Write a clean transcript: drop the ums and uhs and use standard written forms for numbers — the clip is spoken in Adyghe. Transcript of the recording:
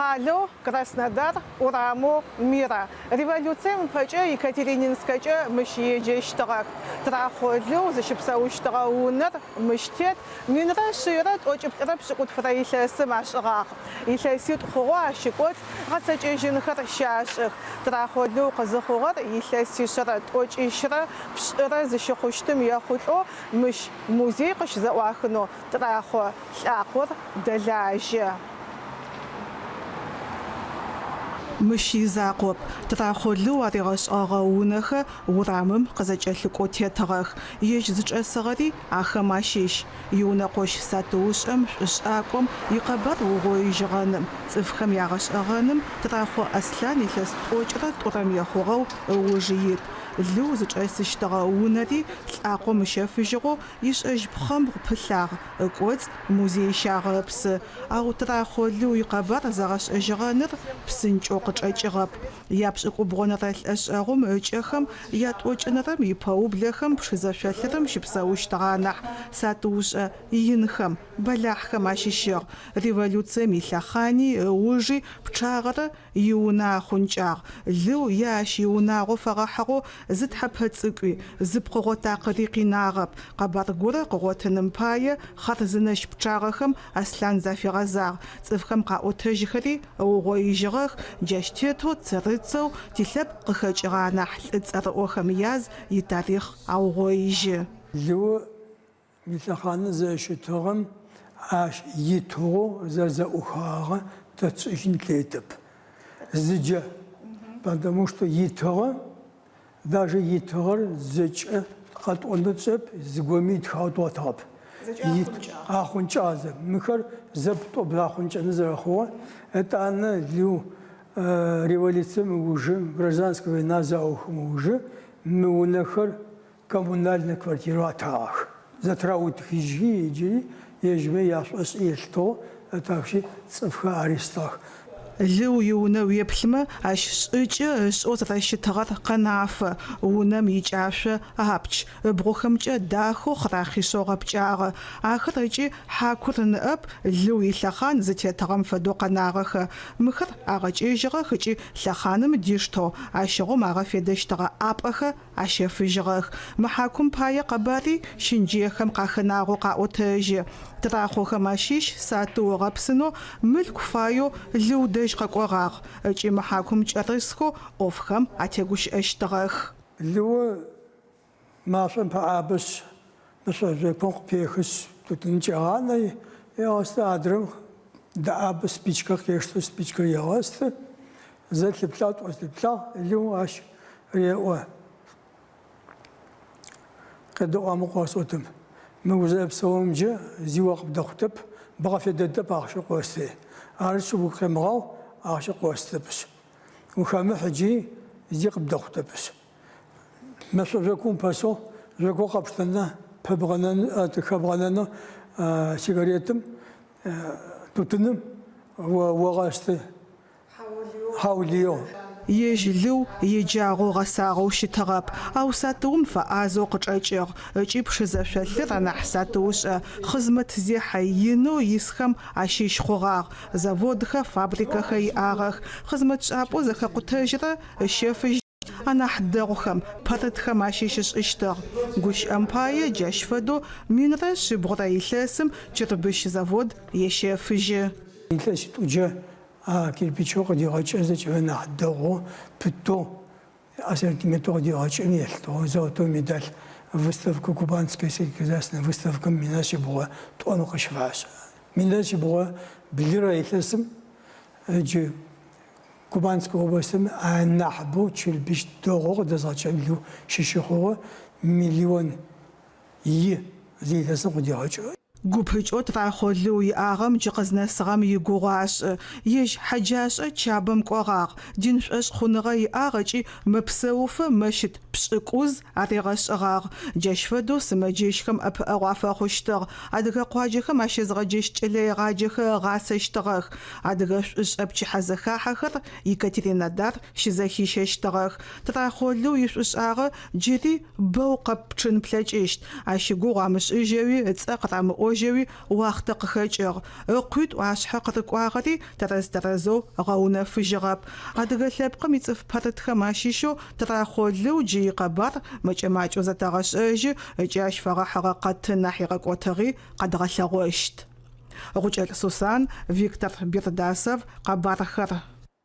Къалэу Краснодар, урамэу Мира. Революцием ыпэкӏэ Екатерининскэкӏэ мыщ еджэщтыгъэх. Трахъо Лыу зыщыпсэущтыгъэ унэр мыщ тет, минрэ шъийрэ тӏокӏиплӏырэ пшӏыкӏутфырэ илъэсым ашӏыгъагъ. Илъэситӏу хъугъэу ащ ыкӏоцӏ гъэцэкӏэжьынхэр щашӏых. Трахъо Лыу къызыхъугъэр илъэсишъэрэ тӏокӏищрэ пшӏырэ зыщыхъущтым ехъулӏэу мыщ музей къыщызэӏуахынэу Трахъо лӏакъор дэлажьэ. Мыщ изакъоп, Трахъо Лыу аригъэшӏыгъэгъэ унэхэр урамым къызэкӏэлъыкӏоу тетыгъэх. Ежь зычӏэсыгъэри ахэм ащыщ. Иунэкъощ сатыушӏэм, шӏушӏакӏом икъэбар угъоижьыгъэным, цӏыфхэм ягъэшӏэгъэным Трахъо Аслъан илъэс тӏокӏырэ тӏурэм ехъугъэу ыуж ит. Лыу зычӏэсыщтыгъэ унэри лӏакъом ыщэфыжьыгъэу Ишӏэжь пхъэмбгъу пылъагъ, ыкӏоцӏ музей щагъэпсы. Ау Трахъо Лыу икъэбар зэгъэшӏэжьыгъэныр псынкӏэу къычӏэкӏыгъэп. Япшӏыкӏубгъонэрэ лӏэшӏэгъум ыкӏэхэм, ятӏокӏынэрэм ипэублэхэм Пшызэ шъолъырым щыпсэущтыгъэ анахь сатыушӏэ инхэм, бэлахьхэм ащыщыгъ. Революцием илъэхъани, ыужи пчъагъэрэ Иунэ ахъункӏагъ. Лыу е ащ иунагъо фэгъэхьыгъэу зы тхьэпэ цӏыкӏуи, зы пкъыгъо такъыри къинагъэп. Къэбар горэ къыгъотыным пае хъарзынэщ пчъагъэхэм Аслъан зафигъэзагъ, цӏыфхэм къаӏотэжьхэри ыугъоижьыгъэх, джащ тетэу цырыцэу тилъэпкъ къыхэкӏыгъэ анахь лӏы цӏэрыӏохэм яз итарихъ аугъоижьы. Лыу Илъэхъаныр зэрэщытыгъэм ащ итыгъэу зэрэзэӏухыгъагъэ тэ тшӏэжьын тлъэкӏытэп. Зыджэ, потому что итыгъэ, даже итыгъэр зэкӏэ къэтӏонэу тшӏэп, зыгоми итхагъэу дгъотыгъэп. Ахъункӏагъ зэ. Мыхэр зэп-тӏоп ахъункӏэнэу зэрэхъугъэ. Етӏанэ Лыу революцием ыужы, гражданскэ война заухым ыужы мы унэхэр Коммунальнэ квартирэу атагъэх. Зэтыраутыхыжьхи иджыри ежьмэ яшӏошӏи елъытыгъэу ытахщи цӏыфхэр арестыгъэх. Лыу иунэ уеплъымэ, ащ шӏыкӏэ ышӏэу зэрэщытыгъэр къэнафэ. Унэм икӏашъо апч, ыбгъухэмкӏэ дахэу хъырахъишъэу гъэпкӏагъэ. Ахэр ыкӏи хьакур ныӏэп Лыу илъэхъан зытетыгъэм фэдэу къэнагъэхэ. Мыхэр агъэкӏэжьыгъэх ыкӏи лъэхъаным диштэу ащыгъум агъэфедэщтыгъэ ӏапӏэхэр Ащэфыжьыгъэх. Мы хьакум пае къэбари щынджыехэм къахэнагъэу къаӏотэжьы. Трахъохэм ащыщ сатыу ыгъэпсынэу мылъку фаеу Лыу дэжь къэкӏогъагъ ыкӏи мы хьакум кӏэрысхэу ӏофхэм атегущыӏэщтыгъэх. Лыу машӏом пэӏабэшъ, мэшӏо жъокум къыпехышъ, тутын кӏегъанэ, егъэсты, адрэм дэӏабэ спичкэ къештэ, спичкэр егъэсты. Зэ лъыплъагъ, тӏо лъыплъагъ, Лыу ащ реӏо. Къедэӏуа мы къосӏотым. Мы узэрэпсэумджэ зи о къыбдэхъутэп, бгъэфедэтэп ахъщэ къости. Арышъ, угу къемыгъау, ахъщэ къостэпышъ. Ухэмыхь джыри зи къыбдэхъутэпышъ. Мэшӏо жъокум упэсэу жъокоу къэпштэнэ, пыбгъэнэн, хэбгъэнэнэу сигаретым, тутыным огъэсты. Хьаулыеу. Ежь Лыу еджагъэу гъэсагъэу щытыгъэп, ау сатыум фэӏазэу къычӏэкӏыгъ ыкӏи Пшызэ шъолъыр анахь сатыушӏэ хъызмэтзехьэ инэу исхэм ащыщ хъугъагъ. Заводхэр, фабрикэхэр иӏагъэх. Хъызмэтшӏапӏэу зэхэкъутэжьырэ ыщэфыжь анахь дэгъухэм, пэрытхэм ащыщ ышӏыщтыгъ. Гущыӏэм пае, джащ фэдэу минрэ шъибгъурэ илъэсым чырбыщ завод ещэфыжьы. Илъэситӏуджэ а кирпичэу къыдигъэкӏыр зэкӏэмэ нахь дэгъоу, пытэу, ассортиментэу къыдигъэкӏырэм елъытыгъэу золотой медаль выставкэ Кубанская сельскохозяйственная выставкэм минрэ шъибгъурэ тӏом къыщыфашӏы. Минрэ шъибгъурэ блырэ илъэсым джы Кубанскэ областым анахьыбэу чырбыщ дэгъоу къыдэзгъэкӏырэ Лыу щыщы хъугъэ миллион и зы илъэсым къыдигъэкӏыгъ. Гупыкӏэу Трахъо Лыу иӏагъэм джы къызнэсыгъэм игугъу ашӏы. Ежь хьэджашӏэ Чабэм кӏогъагъ, дин шӏошъхъуныгъэ иӏагъ ыкӏи мэпсэуфэ мэщыт пшӏыкӏуз аригъэшӏыгъагъ. Джащ фэдэу сымэджэщхэм ӏэпыӏэгъу афэхъущтыгъ, адыгэ къуаджэхэм ащезгъэджэщт кӏэлэегъаджэхэр ыгъасэщтыгъэх, адыгэ шӏушӏэ пчыхьэзэхахьэхэр Екатеринодар щызэхищэщтыгъэх. Трахъо Лыу ишӏушӏагъэ джыри бэу къэппчъын плъэкӏыщт, ащ игугъу амышӏыжьэуи ыцӏэ къырамыӏожь. къэкӏожьэуи уахътэ къыхэкӏыгъ. Ыкъуитӏу ашъхьэ къырыкӏуагъэри тэрэз-тэрэзэу ыгъэунэфыжьыгъэп. Адыгэ лъэпкъым ицӏыф пэрытхэм ащыщэу Трахъо Лыу джы икъэбар мэкӏэ-макӏэу зэтэгъэшӏэжьы ыкӏи ащ фэгъэхьыгъэ къэтын нахь игъэкӏотыгъи къэдгъэлъэгъощт. Гъукӏэлӏ Сусан, Виктор Бердасов, Къэбархэр.